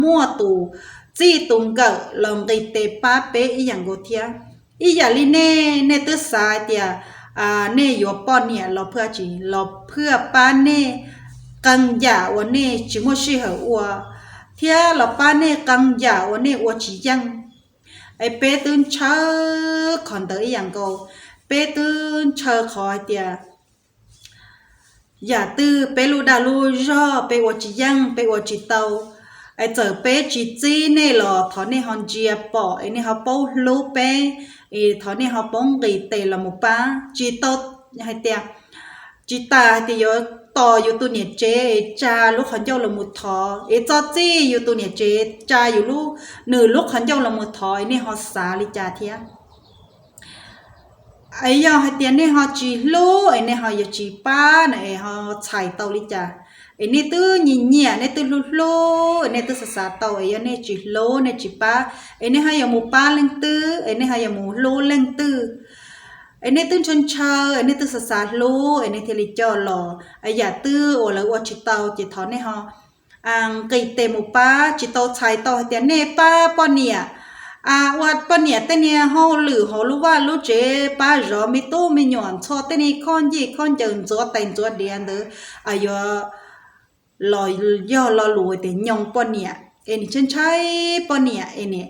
muaj tus txij tus nkawm los nqis tes pab peb ib yam nkaus thiab. Ib yam li nej, nej twb xav hais tias nej yuav poj niam los phwj tsis los phwj pab nej qee yam uas nej tsis muaj sij hawm ua, thiab los pab nej qee yam uas nej ua tsis yeej. Es peb twb ntshaw qhov ntawd ib yam nkaus. Peb twb ntshaw qhov hais tias yam twg peb lub dag lub zog peb ua tsis yeej, peb ua tsis tau, es txawm peb tsis txib nej los thov nej ho ntsia pom es nej ho paub hlub peb, es thov nej ho paub nqis tes los mus pab. Tsis tau hais tias, tsis tas hais tias yuav tos yus tus niam tsev es tsa lub qhov ncauj los mus thov, es txog txij yus tus niam tsev tsa yus lub, nws lub qhov ncauj los mus thov es nej ho xav li cas thiab. Es yog hais tias nej ho tsis hlub es nej ho yuav tsis pab na es ho txhais tau li cas? Es nej twb nyiam nyiam, nej twb hlub hlub, es nej twb xav xav tau, es yog nej tsis hlub nej tsis pab, es nej ho yuav mus pab leej twg, es nej ho yuav mus hlub leej twg? Es nej twb ntshaw ntshaw, es nej twb xav xav hlub, es nej thiaj li coj los. Yam twg uas lawv ua tsis tau ces thov nej ho nqis tes mus pab. Tsis tau txhais tau hais tias nej pab poj niam, ua poj niam tej niag hauj lwm hauv lub vaj lub tsev, pab zov me tub me nyuam, ntxhua tej niag khob ncej khob ncaws, ntxuav tais ntxuav diav ntawd, yuav los yog lo lus tias nyoo poj niam, es nim tshaib ntshai poj niam, es nim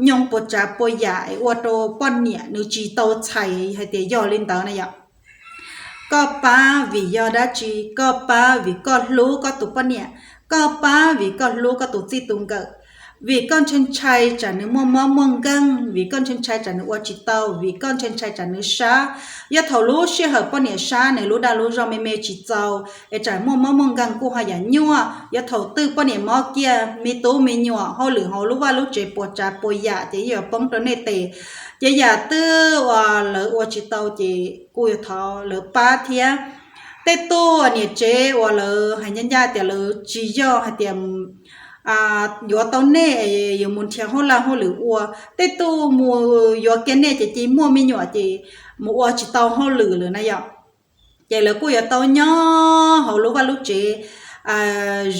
nyoo puas tsav puas yam, es ua rau poj niam nws tsis tau txhais hais tias yog li ntawd na yom. Koj pab vim yog dab tsi? Koj pab vim koj hlub koj tus poj niam, koj pab vim koj hlub koj tus txij tus nkawm, vim koj ntshai ntshai tsam nws muaj mob muaj nkeeg, vim koj ntshai ntshai tsam nws ua tsis tau, vim koj ntshai ntshai tsam nws sab. Yog thaum lub sij hawm poj niam sab nws lub dag lub zog me me tsis txaus, es tsam muaj mob muaj nkeeg kuj ho yam nyuaj. Yog thaum twg poj niam mob kiag, me tub me nyuam, hauj lwm hauv lub vaj lub tsev puas tsav puas yam ces yuav poob rau nej tes. Ces yam twg uas lawv ua tsis tau ces kuj yuav thov lawv pab thiab. Tej tug niam tsev uas lawv hais ncaj ncaj tias lawv tsis yog hais tias yuav tau nej yuav mus nrhiav hauj lwm hauj lwm ua, tej tug mus yuav kiag nej ces cia muaj me nyuam ces mus ua tsis tau hauj lwm lawm na yom. Ces lawv kuj yuav tau nyob hauv lub vaj lub tsev,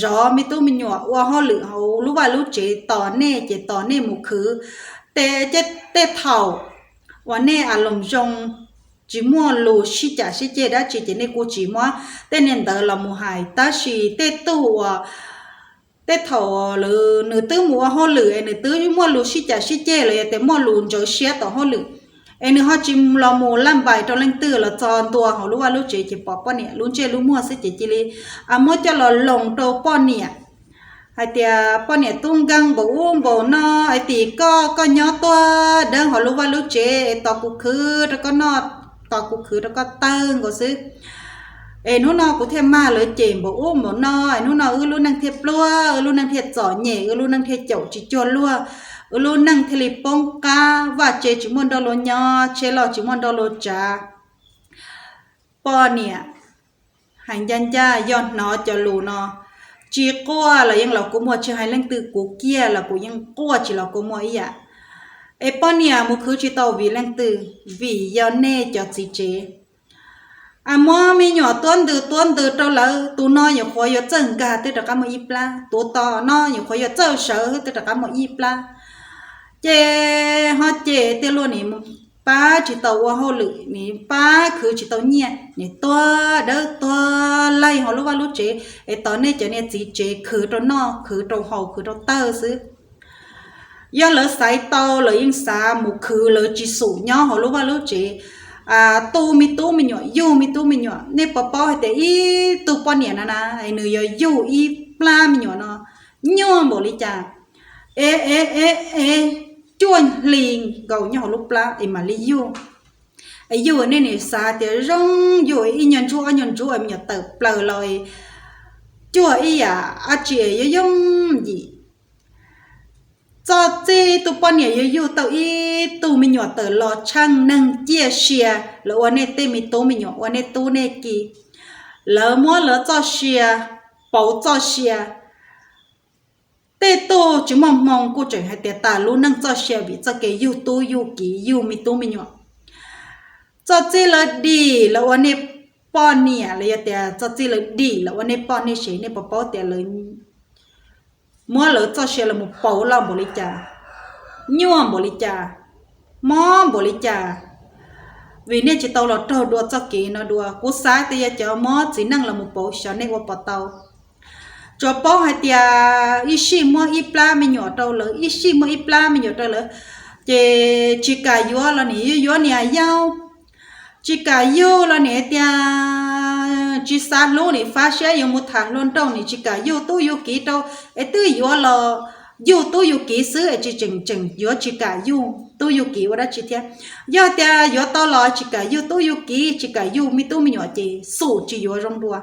zov me tub me nyuam, ua hauj lwm hauv lub vaj lub tsev tos nej, ces tos nej mus khwv. Tej thaum uas nej a loos zoo, tsis muaj lus sib cam sib ceg dab tsi ces nej kuj tsis muab tej niag ntawd los mus hais. Tab sis tej tug uas tej thaum lawv, nws twb mus ua hauj lwm es nws twb muaj lus sib cam sib ceg los yog tias muaj lus ntxhov siab tom hauj lwm, es nws ho tsis los mus laj npais rau leej twg los txog ntua hauv lub vaj lub tsev ces pom poj niam lub ntsej lub muag xwb ces cia li muab coj los loos rau poj niam hais tias, poj niam tub nkeeg npaum ub npaum no, es tim koj, koj nyob tuag dawb hauv lub vaj lub tsev es tos kuv khwv rau koj noj, tos kuv khwv rau koj tawg nkaus xwb. Es hnub no kuv thiaj mag lawv cem npaum ub npaum no, es hnub no wb lub neej thiaj pluag, wb lub neej thiaj txom nyem, wb lub neej thiaj caum tsis cuag luag, wb lub neej thiaj li poob qab, vaj tse tsis muaj nrog luag nyob, tsheb loj tsis muaj nrog luag tsav. Poj niam hais ncaj ncaj, yog hnov cov lus no, tsis quaj los yeej los kua muag, tsis hais leej twg, kuv kiag los kuv yeej quaj tsis los kua muag ib yam. Es poj niam mus khwv tsis tau vim leej twg? Vim yog nej cov txiv tsev. Muab me nyuam tuab ntws tuab ntws rau lawv, tus no nyuam qhuav yuav txawj nkag twb rov qab muaj ib plab, tus tos no nyuam qhuav yuav txawj sawv twb rov qab muaj ib plab. Ces ho cem tiag luag, nim pab tsis tau ua hauj lwm, nim pab khwv tsis tau nyiaj, nim tuag dawb tuag laig hauv lub vaj lub tsev, es tos nej cov niag txiv tsev khwv rau noj, khwv rau haus, khwv rau tawg xwb. Yog lawv xaiv tau, lawv yeej xav mus khwv, lawv tsis xum nyob hauv lub vaj lub tsev tu me tub me nyuam, yug me tub me nyuam. Nej puas paub hais tias ib tug poj niam na na, nws yog yug ib plab me nyuam no nyuaj npaum li cas? E e e e, cuaj hli nkaus nyob hauv lub plab es mam li yug. Es yug nej nim xav tias zoo, yug ib nyuag ntsuab ob nyuag ntsuab me nyuam tawm plaws los cuag ib yam dab tsi yooj yooj yim. Txog txij tus poj niam yuav yug tau ib tug me nyuam tawm los tsheej neeg ciaj sia, lawv ua nej tej me tub me nyuam, ua nej tub nej ki, lawv muab lawv txoj sia pauv txoj sia. Tej tug tsis muaj hmoo kuj tseem hais tias tas lub neej txoj sia vim txoj kev yug tub yug ki, yug me tub me nyuam. Txog txij lawv dim lawv ua nej poj niam los yog tias txog txij lawv dim lawv ua nej poj nej sev, nej puas paub tias lawv muab lawv txoj sia los mus pauv loj npaum li cas, nyuaj npaum li cas, mob npaum li cas, vim nej tsis tau los raug dua txoj kev no dua. Kuv xav tias yog cov mob txiv neej los mus pauv xyov nej ua puas tau. Tsuas paub hais tias ib sij muab ib plab me nyuam rau lawv, ib sij muab ib plab me nyuam rau lawv, ces tsis kam yuav los nim yuav yuav niam yau, tsis kam yug los nim tias tsis xav hlub, nim fab siab yuav mus tham hluas nraug, nim tsis kam yug tub yug kiv rau, es twb yuav los yug tub yug kiv xwb es tsis tseem tseem yuav tsis kam yug tub yug kiv ua dab tsi thiab. Yog tias yuav tau los tsis kam yug tub yug kiv, tsis kam yug me tub me nyuam ces xum tsis yuav zoo dua.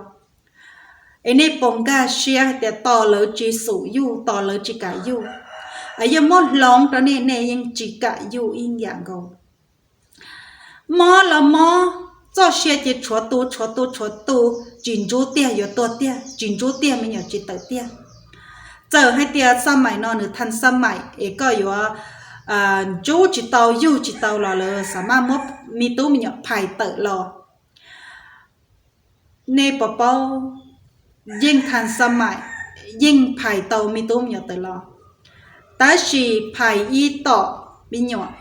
Es nej puas nkag siab hais tias tos lawv tsis xum yug, tos lawv tsis kam yug, es yeej muab hloov rau nej, nej yeej tsis kam yug ib yam nkaus. Mob los mob, txoj sia ces tshuav tu tshuav tu tshuav tu, tsis ntsub tiag yuav tuag tiag, tsis ntsub tiag me nyuam tsis tawm tiag. Txawm hais tias xab maim no nws than xab maim es koj yuav ntsub tsis tau yug tsis tau los lawv xav maj muab me tub me nyuam phais tawm los. Nej puas paub, yeej than xab maim, yeej phais tau me tub me nyuam tawm los, tab sis phais ib tom me nyuam,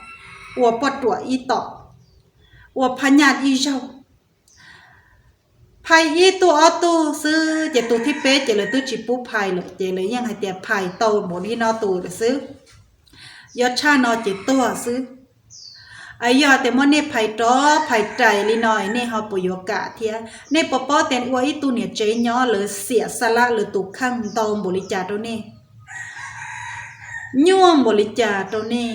ua poj ruam ib tom, ua phab nyaj ib zaug, phais ib tug ob tug xwb ces tus thib peb ces lawv twb tsis pub phais lawm ces lawv yeej hais tias phais tau npaum li no tus lawm xwb, yuav tshaj no ces tuag xwb. Es yog tias muab nej phais rov phais rais li no es nej ho puas yuav kam thiab? Nej puas paub tias ua ib tug niam tsev nyob lawv xiam xab lab lawv tus kheej ntau npaum li cas rau nej, nyuaj npaum li cas rau nej?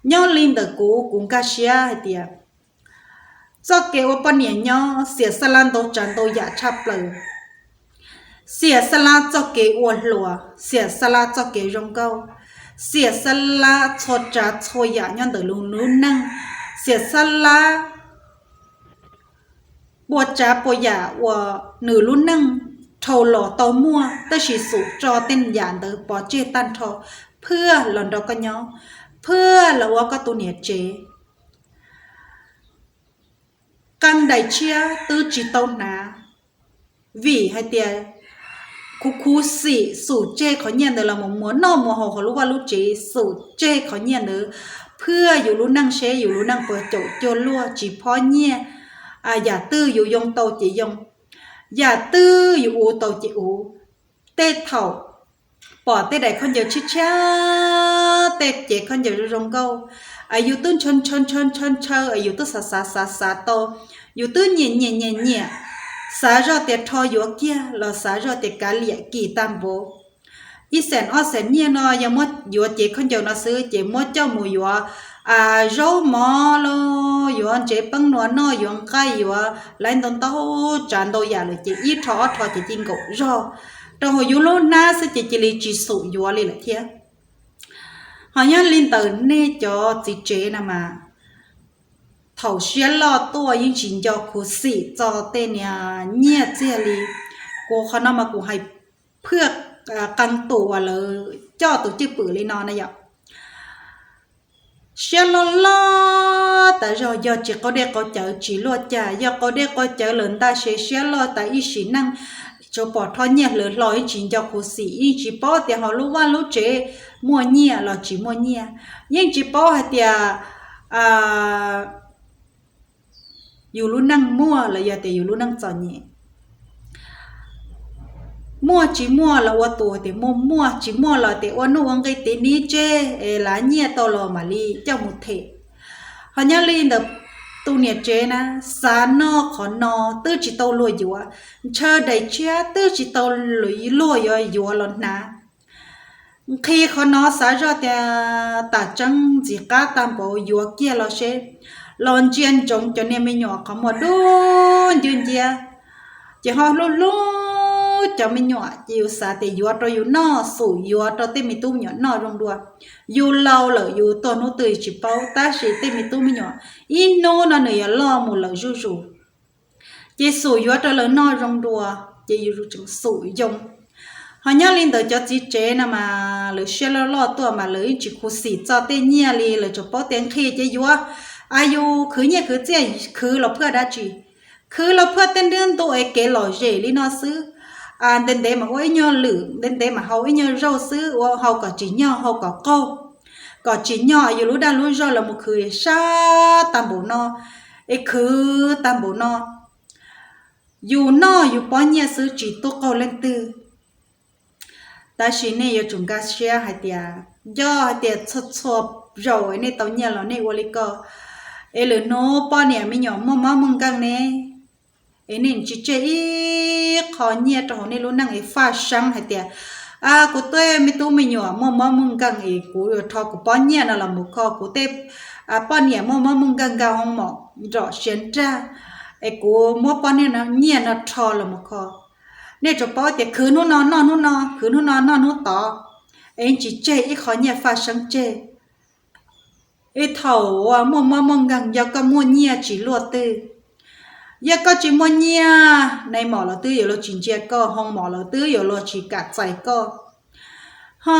Nyob li ntawm kuv, kuv nkag siab hais tias txoj kev ua poj niam nyob xiam xab lab ntau tsav ntau yam tshaj plaws. Xiam xab lab txoj kev ua hluas, xiam xab lab txoj kev zoo nkauj, xiam xab lab txhua tsav txhua yam nyob ntawm lub neej, xiam xab lab pua tsav pua yam uas nws lub neej dhau los tau muaj, tab sis xum tso tej yam ntawd pov tseg tag nrho, phwj los nrog koj nyob, phwj los ua koj tus niam tsev. Qee daim tshiab twb tsis tau hnav, vim hais tias khuv khuv xim xum tseg qhov nyiaj ntawd los mus muas noj muas haus hauv lub vaj lub tsev, xum tseg qhov nyiaj ntawd, phwj yus lub neej seb yus lub neej puas caum cuag luaj tsis phob nyiaj, yam twg yus yoo tau ces yoo, yam twg yus uv tau ces uv. Tej thaum pom tej daim khaub ncaws tshiab tshiab, tej cev khaub ncaws zoo zoo nkauj, yus twb ntshaw ntshaw ntshaw ntshaw ntshaw, yus twb xav xav xav xav tau, yus twb nyiam nyiam nyiam nyiam, xav zoj tias rho yuav kiag los xav zoj tias kav liam kis tag npaum. Ib xees ob xees nyiaj no yog muab yuav cev khaub ncaws no xwb ces muab coj mus yuav zaub mov los yuav ntsev peeb nua noj, yuav nqaij, yuav laiv ntau ntau tsav ntau yam lawm ces ib rho ob rho ces ci nkaum zog rau hauv yus lub hnab xwb ces cia li tsis xum yuav li lawm thiab. Ho nyob li ntawm nej cov txiv tsev no mas, thaum siab loj tuaj yeej tsis nco khuv xim txog tej niag nyiaj txiag li. Kuv qhov no mas kuv hais phwj qee tus uas lawv coj tus cwj pwm li no na yom. Siab loj loj tas zog, yog tsis qaug dej qaug cawv tsis luaj cas, yog qaug dej qaug cawv lawm ntaj se siab loj tas ib sim neej. Tsuas pom rho nyiaj hlawv hlo, yeej tsis nco khuv xim, yeej tsis paub tias hauv lub vaj lub tsev muaj nyiaj los tsis muaj nyiaj, yeej tsis paub hais tias yus lub neej muaj los yog tias yus lub neej txom nyem. Muaj tsis muaj los ua tus tias muaj muaj, tsis muaj los tias ua nuj ua nqi tiv nib tseg es lav nyiaj tau los mam li coj mus them. Ho nyob li ntawm tus niam tsev na, xav noj qhov no twb tsis tau luag yuav, ntshaw daim tshiab twb tsis tau luag yuav yuav los hnav. Nqhis qhov no xav zoj tias tam tseeb ntxim qab tag npaum yuav kiag los seb, los ntsia ntsoov cov niag me nyuam qhov muag dub nciab nciab, ces ho hlub hlub cov me nyuam ces yus xav tias yuav rau yus noj, xum yuav rau tej me tub me nyuam noj zoo dua. Yus laus lawm yus tuag hnub twg tsis paub, tab sis tej me tub me nyuam ib hnub no nws yuav loj mus lawm zuj zus. Ces xum yuav rau lawv noj zoo dua, ces yus tseem xum yoo. Ho nyob li ntawd cov txiv tsev no mas lawv siab loj loj tuaj mas lawv yeej tsis khuv xim txog tej nyiaj li, lawv tsuas paub tias nqhis ces yuav, a yus khwv nyiaj khwv txiaj khwv los phwj dab tsi, khwv los phwj tej nruab ntu es kev lom zem li no xwb. ntev ntev mas ua ib nyuag lwm, ntev ntev mas haus ib nyuag zaug xwb, ua haus kom tsim nyog, haus kom qaug, kom tsim nyog yus lub dag lub zog los mus khwv sab tag npaum no, es khwv tag npaum no, yus noj yus pob nyiaj xwb tsis tub qaug leej twg. Tab sis nej yuav tsum nkag siab hais tias, yog hais tias txhua txhua zaus nej tau nyiaj los nej ua li ko, es lwm hnub poj niam me nyuam muaj mob muaj nkeeg ne, es nej tsis tseg ib qho nyiaj rau hauv nej lub neej es faj seeb hais tias, kuv tej me tub me nyuam muaj mob muaj nkeeg es kuv yuav rho kuv pob nyiaj no los mus kho kuv tej poj niam muaj mob muaj nkeeg nkag hoo mom nrom siav nrag, es kuv muab pob nyiaj no rho los mus kho. Nej tsuas paub tias khwv hnub no noj hnub no, khwv hnub no noj hnub tod, es tsis tseg ib qho nyiaj faj seeb tseg. Ib thaum uas muaj mob muaj nkeeg yog koj muaj nyiaj tsis luaj twg, yog koj tsis muaj nyiaj, nai mom los twb yuav luag tsis ntsia koj, hoo mom los twb yuav luag tsis kam txais koj. Ho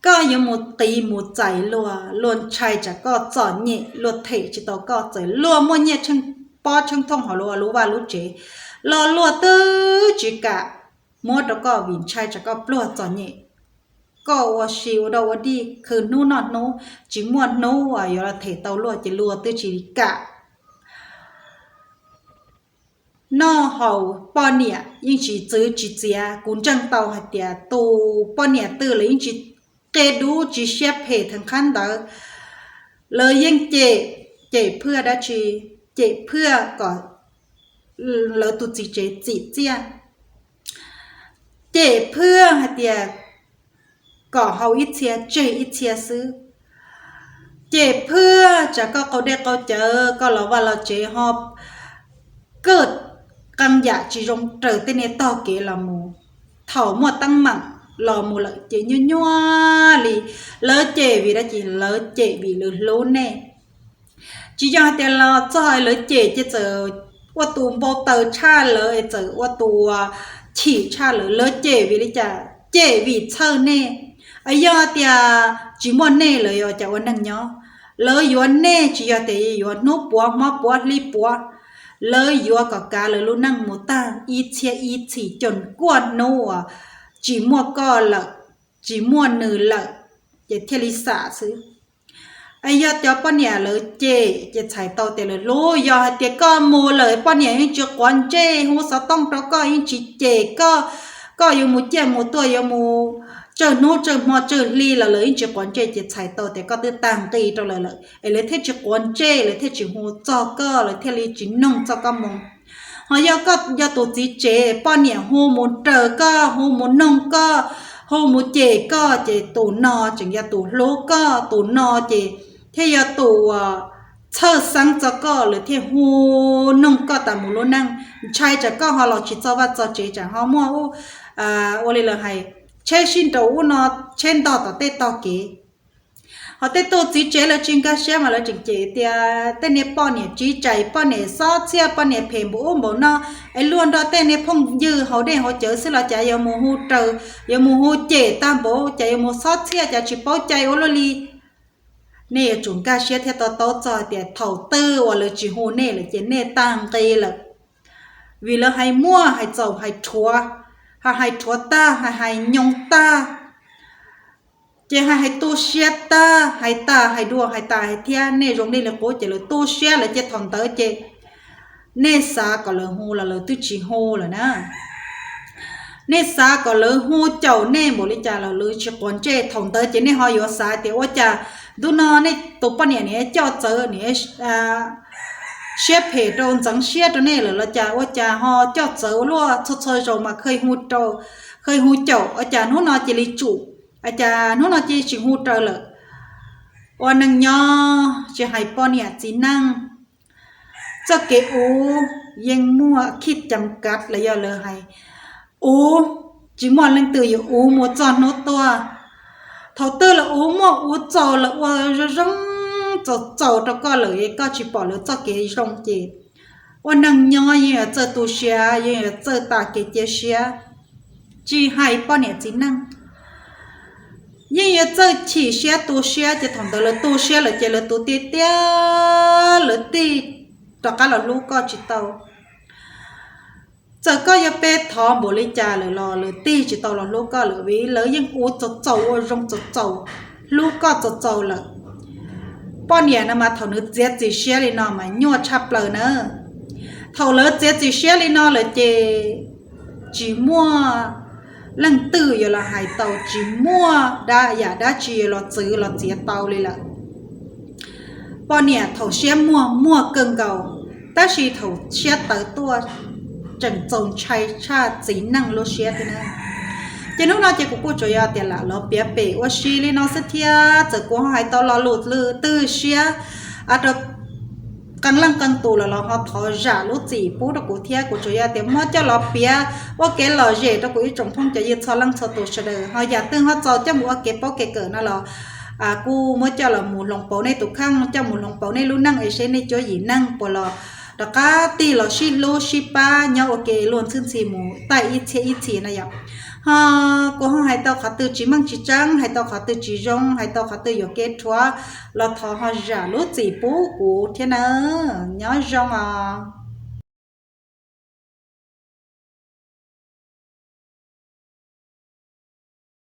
koj yuav mus qiv mus txais luag, luag ntshai tsam koj txom nyem, luag them tsis tau koj, txawm luag muaj nyiaj tsheej pob tsheej thooj hauv luag lub vaj lub tsev los luag twb tsis kam muab rau koj vim ntshai tsam koj pluag txom nyem. Koj ua si ua dog ua dig khwv hnub noj hnub, tsis muaj hnub uas yuav los them tau luag ces luag twb tsis kam. Noj haus poj niam yeej tsis txwv tsis txiav, kuv ntseeg tau hais tias tus poj niam twg los yeej tsis qia dub tsis siab phem theem qhab ntawd. Lawv yeej cem, cem phwaj dab tsi? Cem phwaj kom lawv tus txiv tsev txim txiaj, cem phwaj hais tias kom haus ib txhia tseg ib txhia xwb, cem phwaj tsam koj qaug dej qaug cawv, koj los vaj los tsev ho kaj qee yam tsis zoo raws tej niag tog kev los mus. Thaum muaj teeb meem los mus lawm ces nyuaj nyuaj li. Lawv cem vim dab tsi? Lawv cem vim lawv hlub nej. Tsis yog hais tias los txog lawv cem ces txawm ua tus npau taws tshaj lawv, txawm ua tus chim tshaj lawv. Lawv cem vim li cas? Cem vim txhawj nej. Yog tias tsis muaj nej lawv yuav cas ua neeg nyob? Lawv yuav nej tsis yog tias yuav hnub puav hmo puav hli puav, lawv yuav kom kav lawv lub neej mus tag ib txhiab ib txhis, cov kuaj hnub uas tsis muaj koj lawm, tsis muaj nws lawm, ces thiaj li xam xwb. Yog cov poj niam lawv cem ces txhais tau tias lawv hlub. Yog hais tias koj mus lawm poj niam yeej tsis quav ntsej, hu xov tooj rau koj, yeej tsis cem koj, koj yuav mus ciaj mus tuaj, yuav mus tsawg hnub tsawg hmo tsawg hli los lawv yeej tsis quav ntsej ces txhais tau tias koj twb tag nqi rau lawv lawm es lawv thiaj tsis quav ntsej, lawv thiaj tsis hu txog koj, lawv thiaj li tsis noog txog koj mus. Ho yog koj yog tus txiv tsev, poj niam hu mus raws koj, hu mus noog koj, hu mus cem koj, ces tus no tseem yog tus hlub koj, tus no ces thiaj yog tus txhawj xeeb txog koj, lawv thiaj hu noog koj tas mus lub neej. Ntshai tsam koj ho los tsis txog vaj txog tsev, tsam ho muaj ua li lawv hais, tsheb sib nraus ub no, tsheb ntog tom tej tog kev. Ho tej tus txiv tsev lawv tsis nkag siab mas lawv tseem cem tias tej niag poj niam tsiv tsais, poj niam xob txhiaj, poj niam phem npaum ub npaum no, es luag nrog tej niag phooj ywg haus dej haus cawv xwb los cas yuav mus hu raws, yuav mus hu cem tag npaum, cas yuav mus xob txhiaj, cas tsis paub cai ua luaj li. Nej yuav tsum nkag siab thiab to taub txog tias thaum twg uas lawv tsis hu nej lawm ces nej tag nqi lawm. Vim lawv hais muaj hais txaus hais rhuav, hais hais rhuav tag, hais hais nyoo tag, ces hais hais tu siab tag, hais tas hais dua, hais tas hais thiab, nej zoo nej li qub ces lawv tu siab lawm ces thaum ntawd ces nej xav kom lawv hu los lawv twb tsis hu lawm na. Nej xav kom lawv hu caum nej npaum li cas los lawv tsis quav ntsej. Thaum ntawd ces nej ho yuav xav tias ua cas ntu no nej tus poj niam niam coj txawv, niam siab phem rau, ntxeev siab rau nej lawm los cas, ua cas ho coj txawv ua luaj, txhua txhua zaus mas kheev hu rau, kheev hu caum, ua cas hnub no cia li tsum, ua cas hnub no cia li tsis hu raws lawm. Ua neeg nyob tsis hais poj niam txiv neej, txoj kev ua yeej muaj khij cees kav los yog lawv hais, ua tsis muaj leej twg yuav ua mus txog hnub tuag. Thaum twg lawv ua muaj ua txaus, lawv ua zoo zoo txaus txaus rau koj lawm es koj tsis pom lawv txoj kev zoo ces ua neeg nyob yeej yuav txawj tu siab, yeej yuav txawj tas kev cia siab. Tsis hais poj niam txiv neej, yeej yuav txawj chim siab tu siab ces thaum ntawd lawv tu siab lawm ces lawv tus tiag tiag lawv thiaj rov qab los hlub koj tsis tau. Txawm koj yuav pe thov npaum li cas lawm los lawv tig tsis tau los hlub koj lawm, vim lawv yeej ua txaus txaus, ua zoo txaus txaus, hlub koj txaus txaus lawm. Poj niam no mas thaum nws txiav txim siab li no mas nyuaj tshaj plaws na. Thaum lawv txiav txim siab li no lawm ces tsis muaj leej twg yuav los hais tau, tsis muaj dab yam dab tsi yuav los txwv los txiav tau li lawm. Poj niam thaum siab muag muag kawg nkaus, tab sis thaum siab tawv tuaj tseem txaus ntshai tshaj txiv neej lub siab thiab na. Ces hnub no ces kuv kuj tsuas yog tias lam los piav pem ua si li no xwb thiab. Txawm kuv ho hais tau lo lus lwj twg siab rau qee leej qee tus lawm los ho thov zam lub txim pub rau kuv thiab. Kuv tsuas yog tias muab coj los piav ua kev lom zem rau kuv ib tsoom phooj cov ywg txhua leej txhua tus sawv daws. Ho yam twg ho txaus coj mus ua kev paub kev kawm no los kuj muab coj los mus hloov pauv nej tus kheej, coj mus hloov pauv nej lub neej es seb nej cuab yim neeg puas los rov qab tig los sib hlub sib pab nyob ua ke luag ntxhi ntxhi mus tag ib txhiab ib txhis na yom. Ho kuv ho hais tau qhov twg tsis meej tsis tseeb, hais tau qhov twg tsis zoo, hais tau qhov twg yuam kev rhuav los thov ho zam lub txim pub kuv thiab nawb. Nyob zoo os.